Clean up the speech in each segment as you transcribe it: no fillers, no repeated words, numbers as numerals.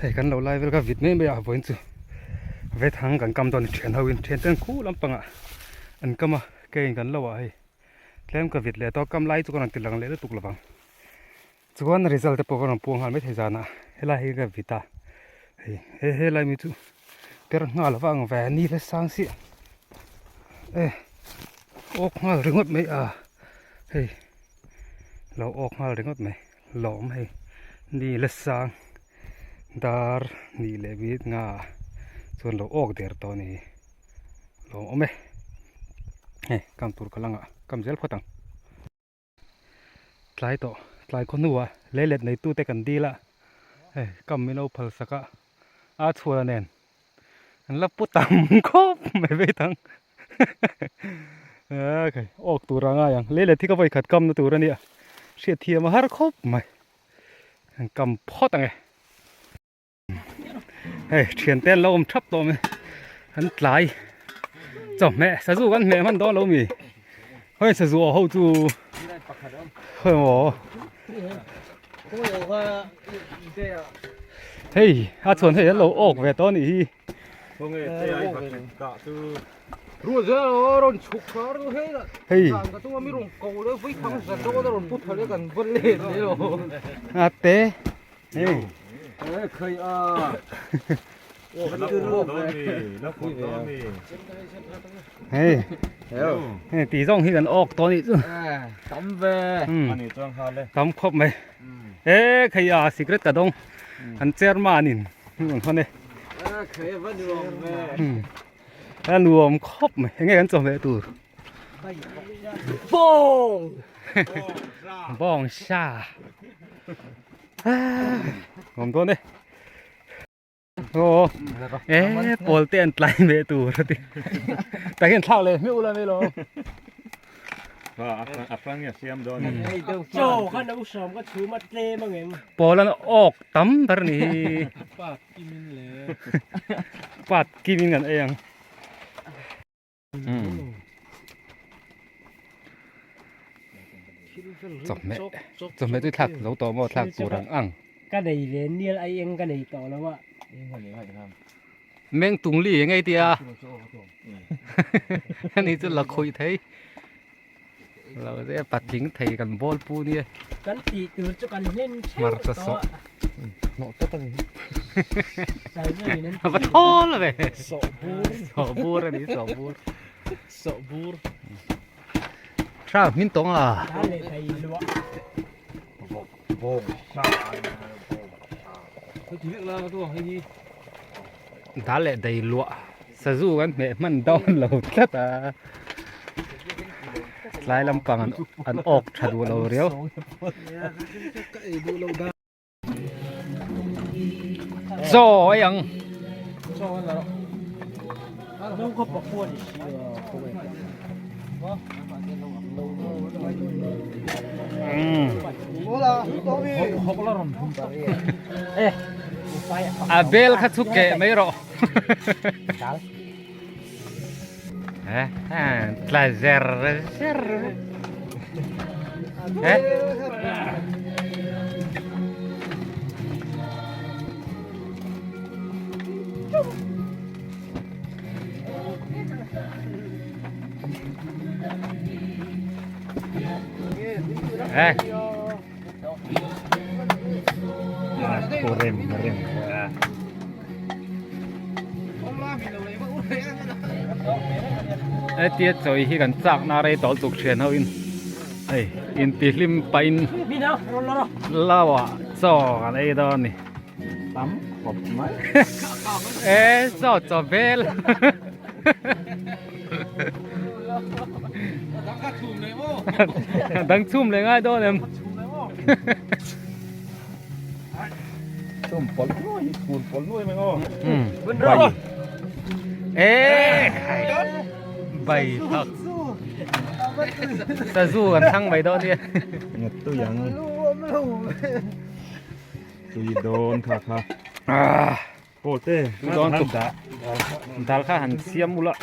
Hei kan lo lai vel kha vit mai mai a vawiin chu vethang kan kam dawn a ni thian ho in thian ten khu lampangah an kam a keiin kan lo ah hei tlem ka vit leh tawh a kam lai chu ka rawn ti lang leh lutuk lovang. Chuan result te pawh ka rawn puang nghal maithei zanah helai hi ka vit a hei he helai mi chu per nghal vang ve ni le sang si e awk nghal ringawt mai a hei lo awk nghal ringawt mai lawm hei ni le sang dar ni leh mi nga chuan lo awk der tawh a ni lawm awm e hei kam tur ka la ngah kam zel phawt ang. Tlai tawh tlai khaw hnuah leilet neitute kan dil a hei kam min lo phal sak a a chhuah nen an la pu tam khawp mai vei thang a awk tur a ngai ang leilet hi ka vawikhat kam na tur a nia hriat thiam a har khawp mai an kam phawt ang e. Hei thian te an lo awm thap tawh mai an tlai chawhmeh sazu kan hmeh hman dawn lo mi hei sazu aw ho chu hei maw hei a chhuan hei an lo awk ve tawh a nih hi. Hei a te. Hey. Hey. Hey, tí zawng hi kan awk tawh anih chu. Tam ve. Tam khawp mai. E khai a secret ka dawng. An chairman in an hawn e. Khai va nuam ve. A nuam khawp mai. Enge kan chawhmeh tur. Bawng. Bawng sa. Ngawm dawn e. Aw. E pawl te an tlai meh tur a ti. Tak hian thlak leh hmiu la mai lo. A hrang nge siam dawn. Chaw khan a usawm ka chhum a tlem ang em. Pawl an awk tam ber ni. Pat kimin le. Pat kimin kan ei ang. Chawhmeh chawhmeh chu thlak zo tawh maw thlak tur ang ang. Ka nei ve nial ai eng ka nei tawh lo a. Meng tung li eng ei tia ani chu la khawih thei lo te patling thei kan bawl pu nia. Kan tih tur chu kan hlen theuh Hmarcha tawh sawh. a. Hnawh tawp a ni. A va thawl ve. Sawh bur. Sawh bur a ni sawh bur. Sawh bur. Tha hmin tawng a. Dal leh thei luah. Bawng sa. Dal leh dei luah. Sazu kan hmeh hman dawn lo tlat a. Tlai lampang an an awk tha duh lo riau. Chaw ei ang. A bel kha chu keh mai rawh. Tla zer zer. Eh. Eh. Rem rem. Hetia chawi hi kan chak na rei tawh tuk thian ho in hei intihlim pahin lau ah chaw kan ei dawn a ni tam khawp mai e chaw chaw vel dang chhum leh ngai dawn em. Chum pawlh nuai hi chhun pawlh nuai mai aw. Bai. E bai thak. Sazu kan thang mai dawn nia. Ngat tui ang. Tui dawn kha kha. Ah. Pawl te. Tui dawn tu. Dal kha han siam ula.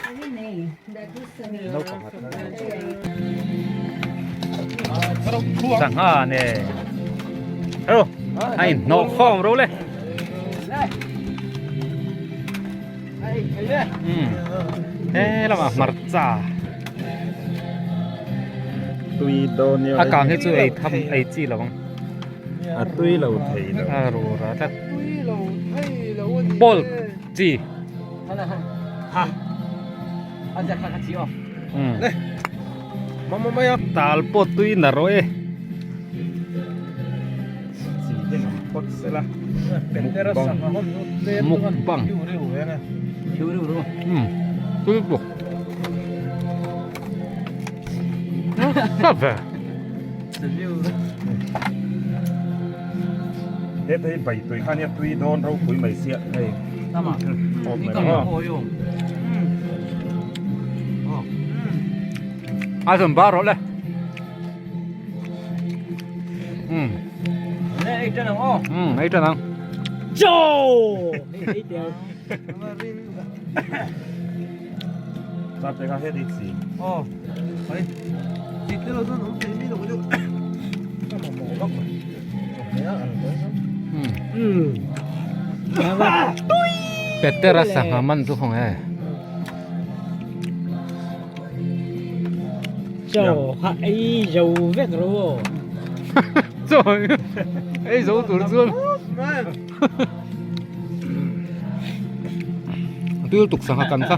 Sangha ne. Hello. Ai hnawh khawm ro le. He lamah hmarcha tui dawn a kang hi chu ei tham ei chi lo ang a tui lo thei lo a ru ra tlat pawl chi tal pawh tui na rawh e mukbang tui bawk ve he te hi bai tui kha nia tui dawn ropui mai sia hei awm mai rawh a zawn bar rawh le Ei tan ang aw. Ei tan ang. Chaw! Ei tel. Sap te kha het i chi. Aw. Ai. Chi te lo chuan awm thei mi lo deuh. Ka mamawh vak mai. Petera sangha man chu khawng e. Chaw kha ei zo vek ro aw. Chaw ei zo tur chuan. Tui tuk sangha kan kha.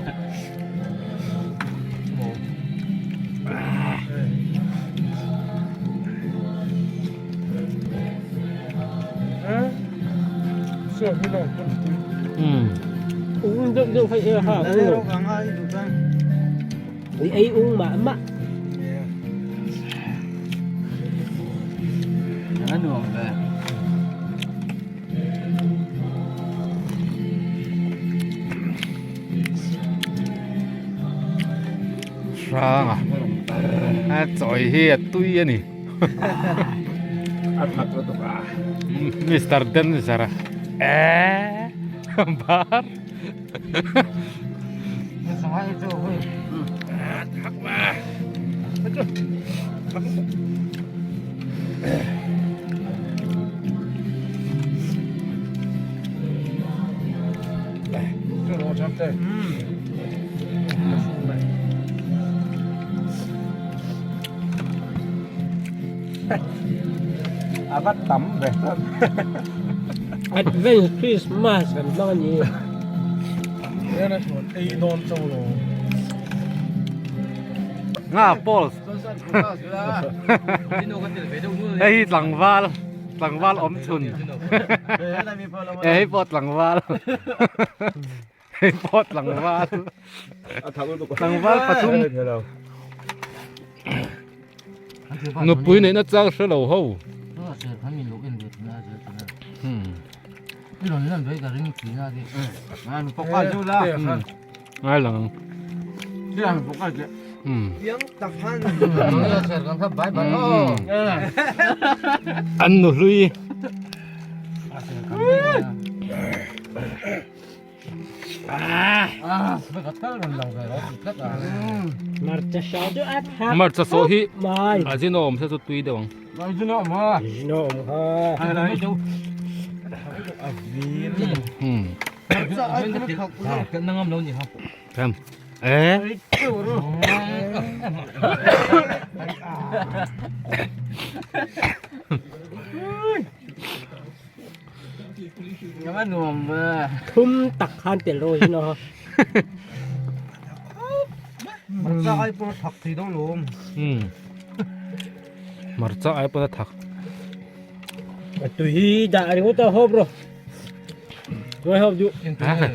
Ung deuh deuh hei ha ung. Ui ei ung mah mah. Hrang a a chawi hi a tui a ni a that lutuk a Mister Danger a eh bar A va tam ve Advance Christmas kan hmang a ni. Nga Paul Hei hi tlangval tlangval awm chhun hei pawh tlangval hei pawh tlangval tlangval pathum nupui neihna chang hre lo ho ngai lang ang an nu hlui Hmarcha saw hi a zin awm se chu tui deuh ang. Thum tak khan tel rawh hi no. Hmarcha ai pawn a thak thei dawn lo awm. Hmarcha ai pawn a thak. A tui hi dah ringawt a hawp rawh. Ngawi hawp duh.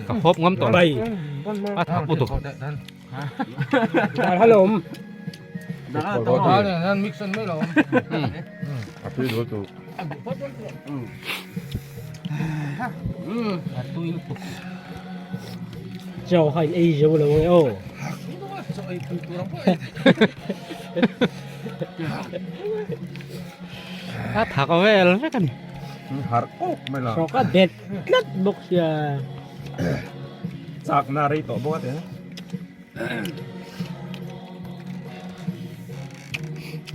Ka hawp ngam tawh lo. A thak lutuk. Dar halawm. Chaw kha in ei zo lo nge aw. A thak vel vek a ni. Hrawk a bet tlat bawk sia. Chakna rei tawh bawk a te.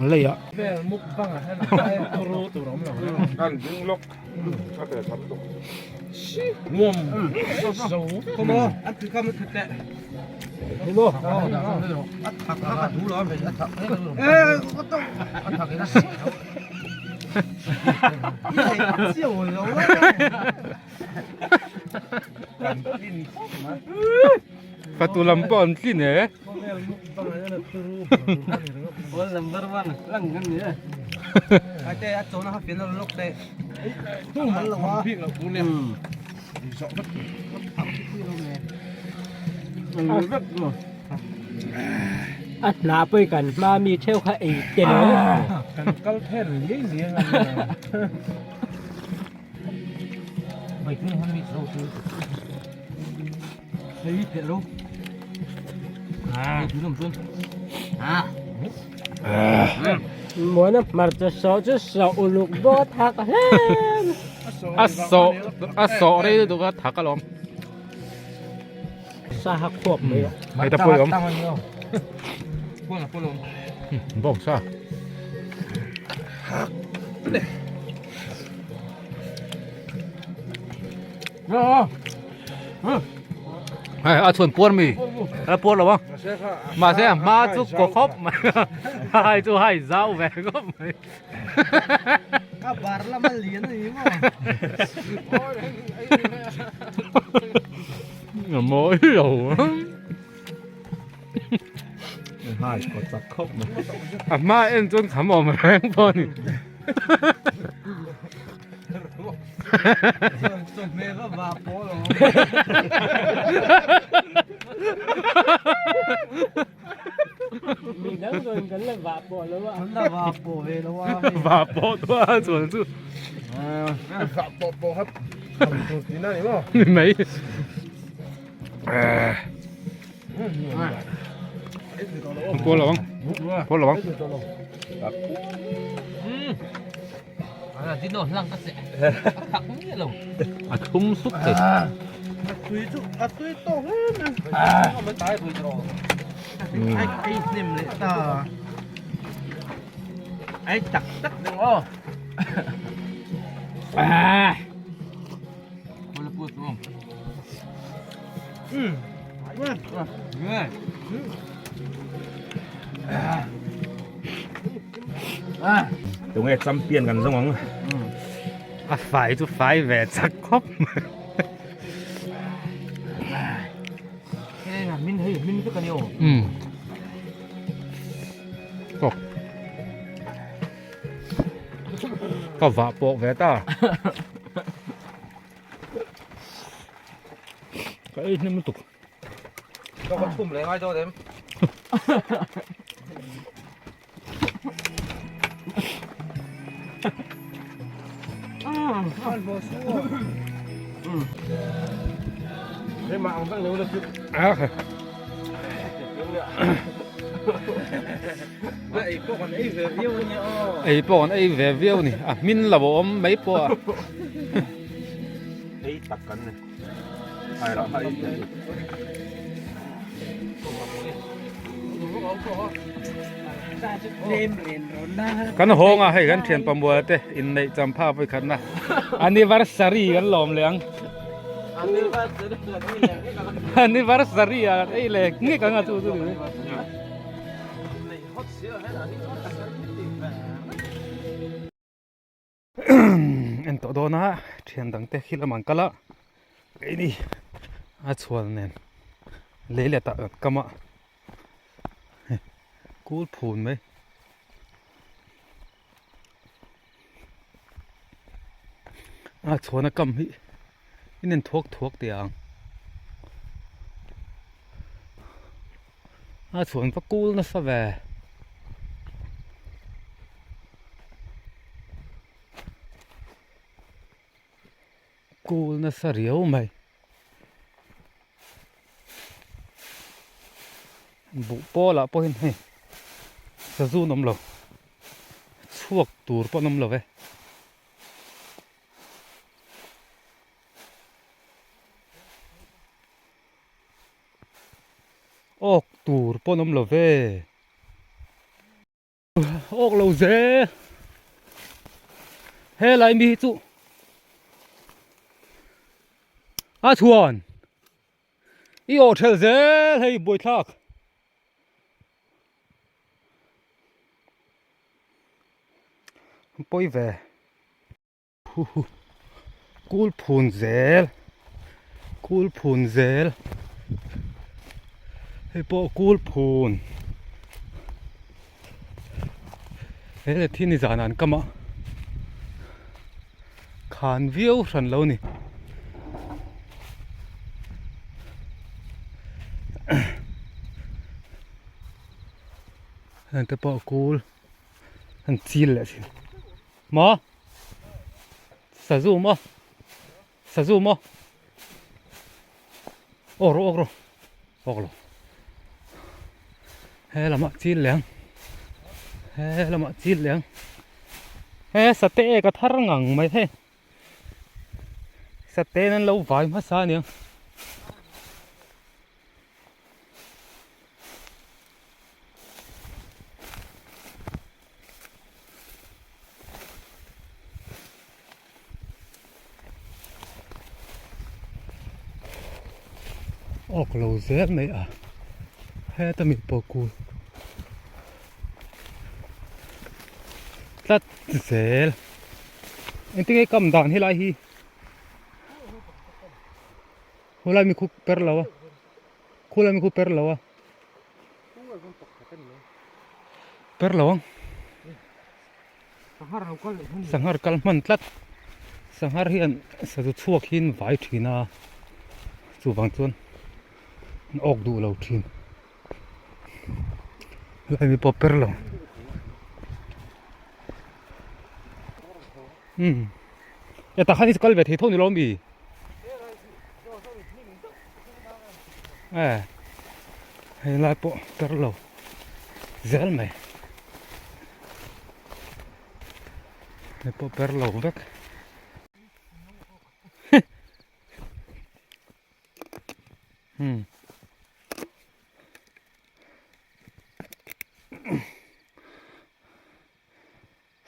Lei ah. An ding lawk a pe tham tuk. Fatu lam pawh an tlin e. A hna pawh kan hma mi theuh kha ei tel Kan kal phen ngei ngei a. Muana hmarcha sawh chu sawh uluk bawk a thak hle a sawh a sawh rei lutuk a thak alawm sa ha khuap mai a hei ta pawh i awm bawk sa Hei a chhuan puar mi a puar lo a mahse a hma chu kaw khawp mai hai chu hai zau ve khawp mai ka bar lama lian a ni maw a mawi lo Hai kaw chak khawp mai a hma en chuan kham awm reng pawh a ni. Va pawh tu a chuan chu ni mai Pawl lo ang pawl lo ang A thum sup thei. A tui tawk em em. Ai hnem leh ta. Ai tak tak deuh aw. Tunge champion kan zawng ang. A fai chu fai ve chak khawp mai. Min hei min vek a ni aw. Tawk. Ka vah pawh ve ta. Ka ei hnem lutuk. Ka va chhum leh ngai dawn em. Ei pawh kan ei ve viau a ni a hmin lo a awm mai pawh a. Ei tak kan ni. Hai rah hai. Kan hawng a hei kan thian pambual te inneih champha vawi khat na anniversary kan lawm leh ang anniversary a kan ei leh ngek ang a chu chu ni En tawh dawn a thian dang te khi lamah an kal a keini a chhuan nen lei leh tah kan kam a kul phun mai a chhuan a kam hi in en thuak thuak teh ang a chhuan va kul nasa ve. Kul nasa riau mai buh pawl ah pawhin hei sazu an awm lo chhuak tur pawh an awm lo ve. Awk tur pawh an awm lo ve. Awk lo zel helai mi hi chu. A chhuan i aw ṭhel zel hei buaithlak. Pawi ve. Kul phun zel kul phun zel hei pawh kul phun he le thi ni zan an kam a khan viau hran lo ni heng te pawh kul an chil leh thin maw. Sazu maw sazu maw awk rawh awk rawh awk lo he lamah chil leh ang he lamah chil leh ang he sate ek a thar ngang mai hei sate in an lo vai hmasa aniang. Awk lo zel mai a heta mi pawh kul tlat zel engtin nge kam dan helai hi khulai mi khu per lo a khulai mi khu per lo a. Per lo ang sanghar kal hman tlat sanghar hian sazu chhuak hi an vai thin a chuvang chuan an awk duh lo thin helai mi pawh per lo umm hetah khan i kal ve thei tho ni lo ami. E hei lai pawh tar lo zel mai hei pawh per lo vek hmm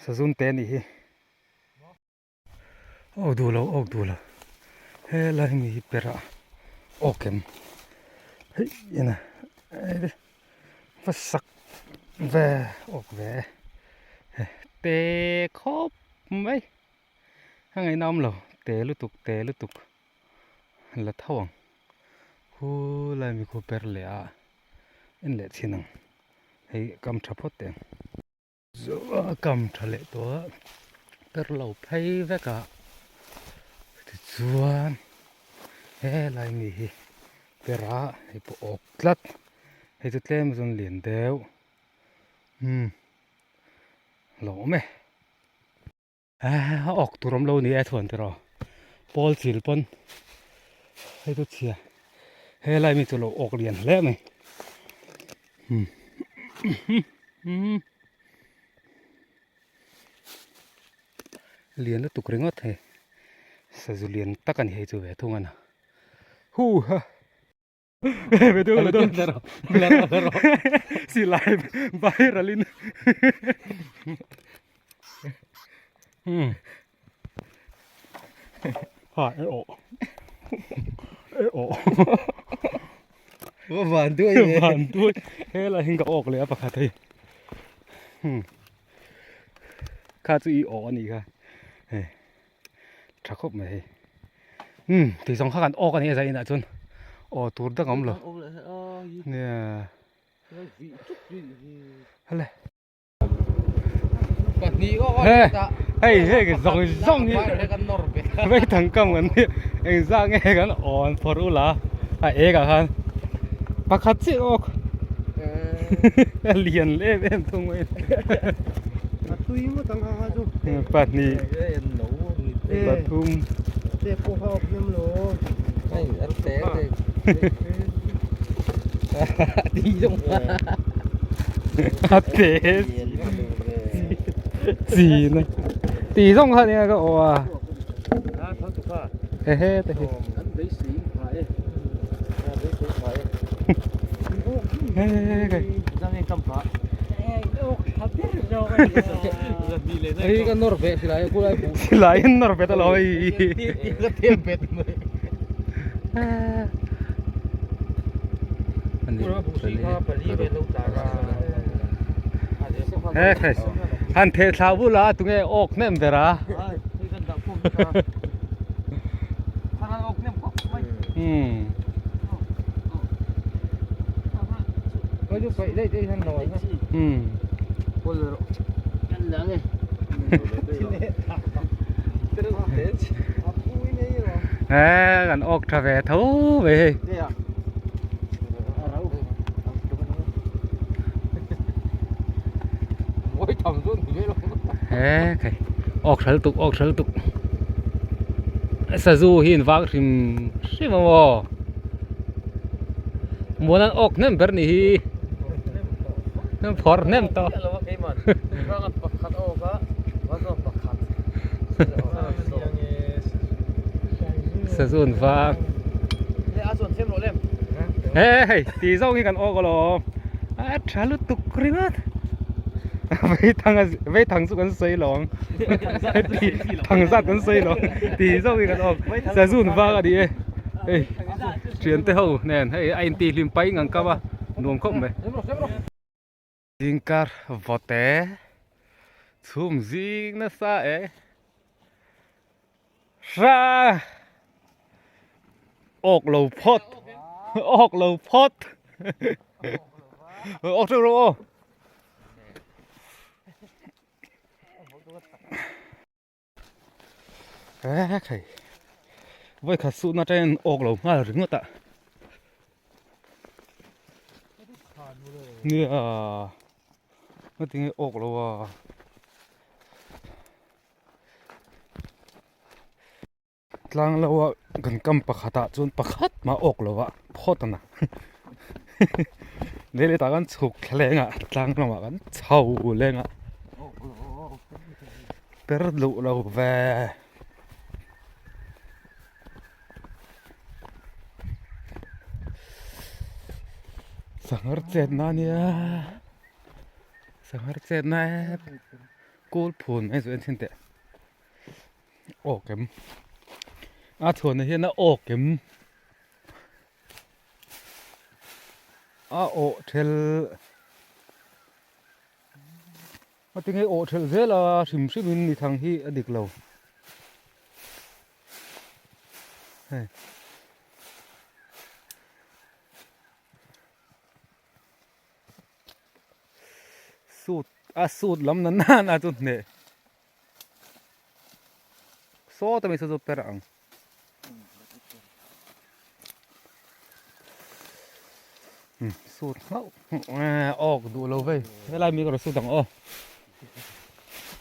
sazun te anih hi. Awk duh lo awk duh lo helai mi hi perh ah awk em hei ina va sak ve awk ve te khawp mai a ngaihna awm lo te lutuk te lutuk la tho ang khulai mi khu per leh a en leh chhin ang hei kam tha phawt teh ang. A kam tha leh tawh a per lo phei vek a tichuan helai mi hi per a hei pawh awk tlat hei chu tlem a zawn lian deuh umm lo awm e a awk tur awm lo ni e chuan tiraw pawl chil pawn hei chu chhia helai mi chu lo awk lian hle mai umm lian lutuk ringawt hei sazu lian tak a ni hei chu ve thung a na hu ha. Silai viral in ha e o e o van duai ve van duai hela hing ka awk leh a pakhat hei kha chu i aw ani kha hei tha khawp mai hei umm tih zawng kha kan awk a ni a zai inah chuan aw tur dang a awm lo nia hale he hei hei zawng zawng hi vei thang kam kan nia eng zah nge kan awn phawrh ula a ek ah khan pakhat chiah awk a lian em em thung mai pahnih pathum a te chi na ti zawng kha nia ka aw a he he te hi Silai an nawr bet alawm hei. He khai han theh thla bula tunge awk hnem ber a um um He kan awk tha ve tho mai hei. He khai awk tha lutuk awk tha lutuk sazu hi an vak hrim hrim a maw muan an awk hnem ber ni hi phawrh hnem tawh. Sazu an vak he hei ti zawng hi kan awk alawm a tha lutuk ringawt veithang veithang chu kan sawi lo ang thang zat kan sawi lo ti zawng hi kan awk sazu an vak a ni e hei thian te ho nen hei a inti hlim pai ngang kam a nuam khawp mai. Zingkar vawte chhum zing nasa e hra awk lo phawt awk lo phawt awk teuh rawh aw. He thei vawi khat suhna atangin awk lo nghal ringawt a nia ngatinge awk lo a tlang lo a kan kam pakhatah chuan pakhat mah awk lo a phawt a na leh leh tah khan chhuk thla leng ah tlang lamah kan chho leng a. Per luh lo ve. Sanghar chetna a nia sanghar chetna e kul phun mai chu en chhin teh awk em a chhuahna hian a awk em a awh ṭhel. A tinge awh thelh zel a hrim hrim in ni thang hi a dik lo hei sut a sut lam na nana chu hneh sawta mi saw chu per ang. Sut nghauh awk duh lo vei helai mi ka rawn sut ang aw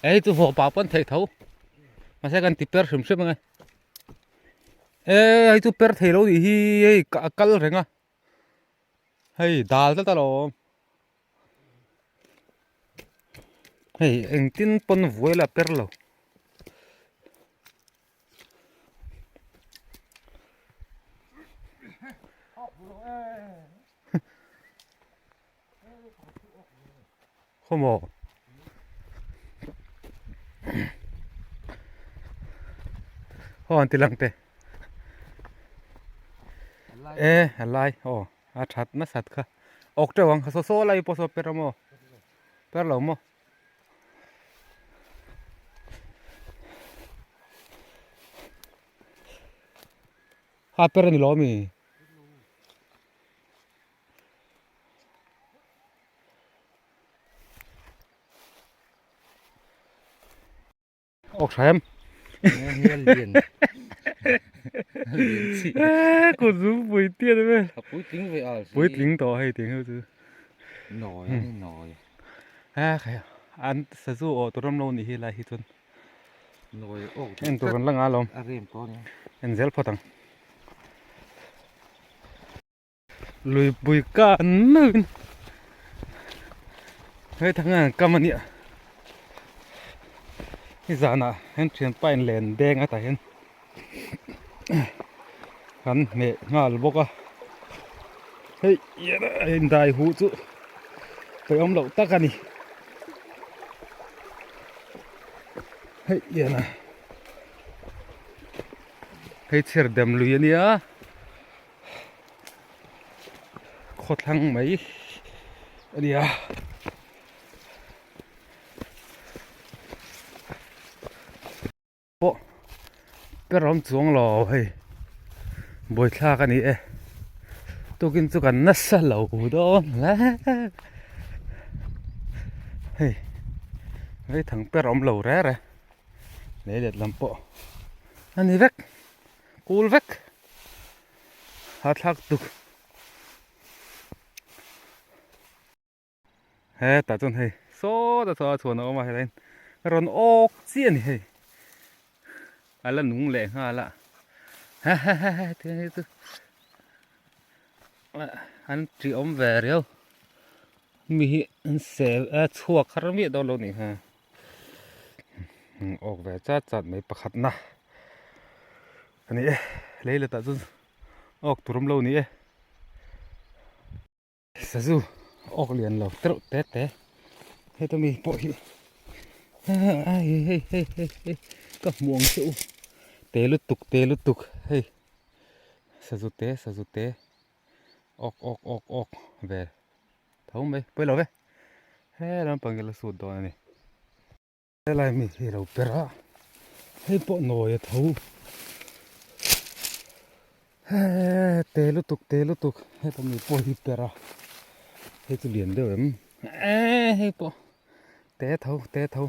ei chu vawh pah pawn theih tho mahse kan ti per hrim hrim ange e hei chu per thei lo nih hi hei a kal reng a hei dal tlat alawm hei engtin pawn vuai la per lo. Khawmaw Haw an ti lang te E a lai aw a that nasat kha awk teuh ang saw saw lai pawh saw per a maw per lo maw. Ha per ani lo ami awk tha em kut zum pui tiat vel puitling ve al puitling tawh hei tiang ho chu nawi ani nawi a khai an sazu aw tur ram lo nih hi lai hi chuan nawi awk en tur kan la nga lawm a rem tawh ania en zel phawt ang Luipui kan meuhin hei thang an kam a nia hi zanah hian thianpa in len deng a tah hian kan hmeh nghal bawk a hei a indai huh chu peih awm loh tak a ni hei hian a hei chhiar dem lui a nia. Khawthlang mai a ni a. Pawh ka rawm chuang lo hei buaithlak a ni e tukin chu kan nasa lo dawn hle hei vaithang per awm lo re re lei let lam pawh a ni vek kul vek hahthlak tuk. Hetah chuan hei sawta saw a chhuan a awm a helaiin rawn awk chiah a ni hei a la nung leh nghal a hehehe tiang hi chu an ṭih awm ve riau mi hi an sel a chhuak har miah dawn lo nih kha awk ve chat chat mai pakhat na a ni e lei letah chuan awk tur awm lo a ni e. Sazu awk lian lo tereuh te te heta mi pawh hi hei hei hei hei hei ka hmu ang che u te lutuk te lutuk hei sazu te sazu te awk awk awk awk ve tho mai pawi lo ve he lampang hi la sut dawn a ni. Helai mi hi lo per a, hei pawh nawi a tho he te lutuk te lutuk heta mi pawh hi per a hei chu lian deuh em eh hei pawh te tho te tho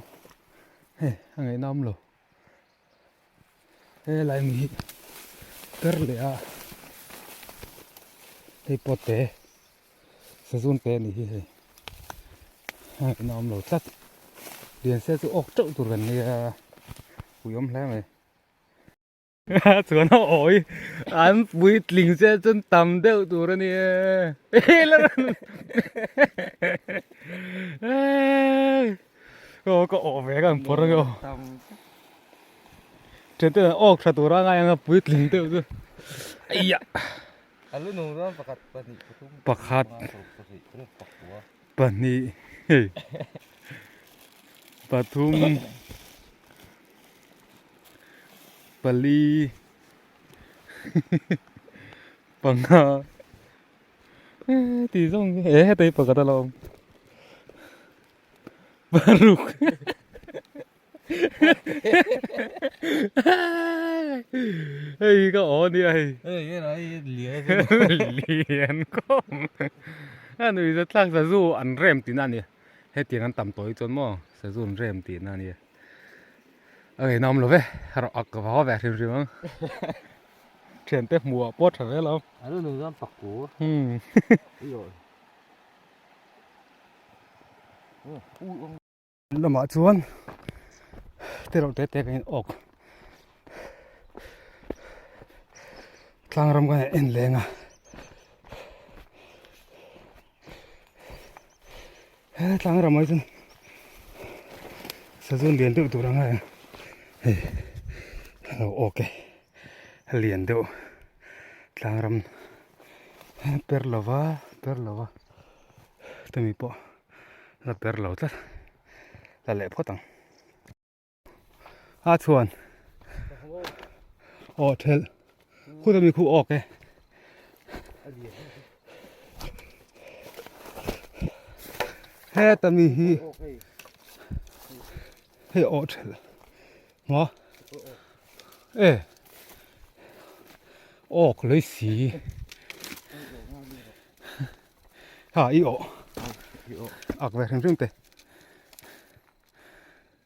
hei a ngaihna awm lo helai mi hi per leh a hei pawh te Sazun te anih hi hei a ngaihna awm lo tlat lian se chu awk teuh tur kan nia pui awm hle mai chuan a awi an puitling se chuan tam deuh tur a nia aw ka awh ve ka han phawrh ang aw thian te an awk tha tur a ngai ang a puitling deuh chu aiah. Pakhat pahnih hei pathum pali panga tih zawng hi e heta hi pakhat a la awm paruk. Hei ka aw nia hei. Hei hei lai lian. Lian khawm. A nui za thlak sazu an rem tihna a ni. Hetiang an tam tawh hi chuan maw sazu an rem tihna a ni. A ngaihna awm lo ve. A rawh ak vau ve hrim hrim ang. Thiante hmuh ah pawh tha zel ang. A lu nung chuan pakku. Lamah chuan te reuh te te kan in awk tlang ram kan en leng a he tlang ram ah chuan sazun lian deuh tur anga hei a lo awk e lian deuh tlang ram per lova per lova tumi pawh. La per lo tlat la leh phawt ang a chuan aw thelh khuta mi khu awk e heta mi hi hei aw thelh maw e awk lei si. Ha i awh ak ve hrim hrim te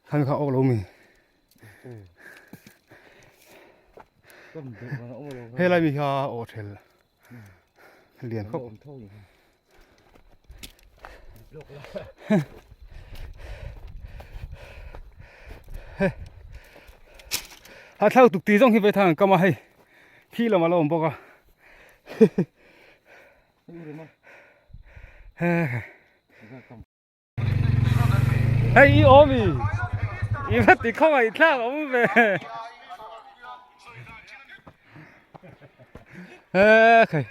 khan kha awk lo mi helai mi kha awh thel lian khawp ha thlau tuk ti zawng hi vei thang an kam a hei khi lamah a lo awm bawk a. Hei i awm i i va ti khawngaih thlak awm ve he khai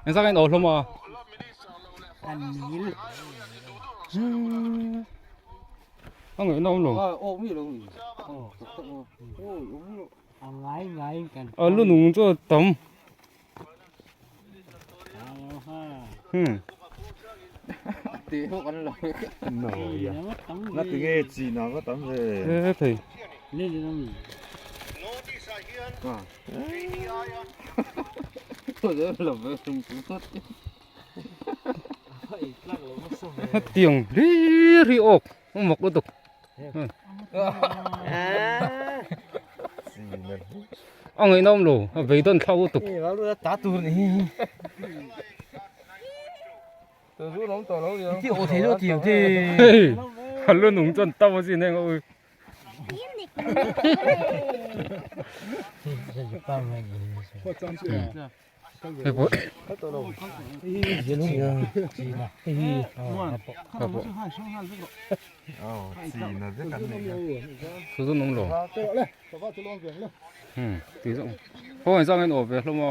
engzah in aw hlawm a a ngaih na awm lo a lu nung chu a tam. Hmm. Na ti nge chi na va tam ve. E thei. Tiang hlir hi awk mak lutuk. A ngaihnawm lo a beidawn thlak lutuk. Hei a lu nung chuan tam a zin heng a ui. Hei pawh Chu chu nung lo hmm ti zawng khaw zawng in awh ve hlawm a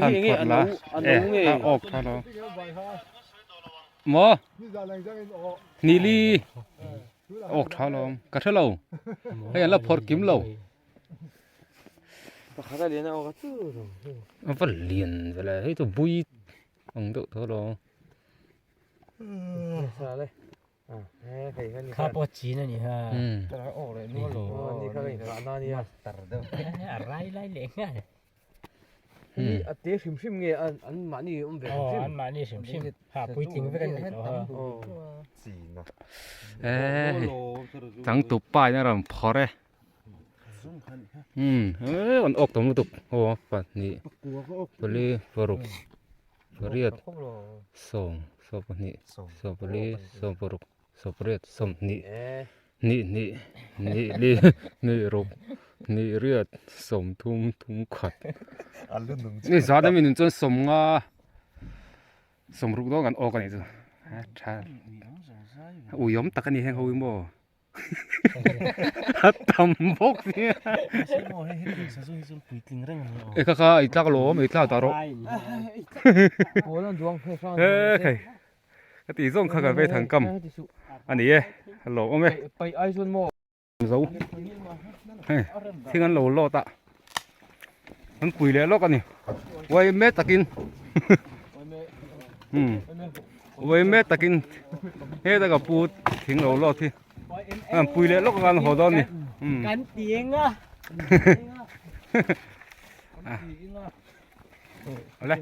han phawrh la e a awk tha lo maw nili awk tha lo ka hre lo hei an la phawrh kim lo. Pakhat a lian a awk a chu A va lian ve le hei chu bui ang deuh tho lo. Kha pawh chin a ni ha. A rai lai leh nghal. A te hrim hrim nge an mahni awm ve hrim hrim. An mahni hrim hrim. Ha puitling vek an ni tawh ha. Ehh changtup pa in a rawn phawrh e. Umm eee an awk tam lutuk aw pahnih pali paruk pariat sawm sawmpahnih sawmpali sawmparuk sawmpariat sawmhnih hnih hnih hnih li hnih ruk hnih riat sawmthum thum khat ni zan ami nun chuan sawmnga sawmruk dawn kan awk a nih chu a tha uiawm tak a ni heng ho hi maw. A tam bawk sia. E kha kha ei tlak lawm ei tlak dah rawh. He khai ka tih zawng kha kan vei thang kam a ni e a lawm awm e. Zo hei thing an lo lawt a an pui leh lawk a ni uai mek takin umm. Uai mek takin heta ka pu thing lo lawt hi an pui leh lawk anga an haw dawn a ni umm. Kan ti eng a. Awle.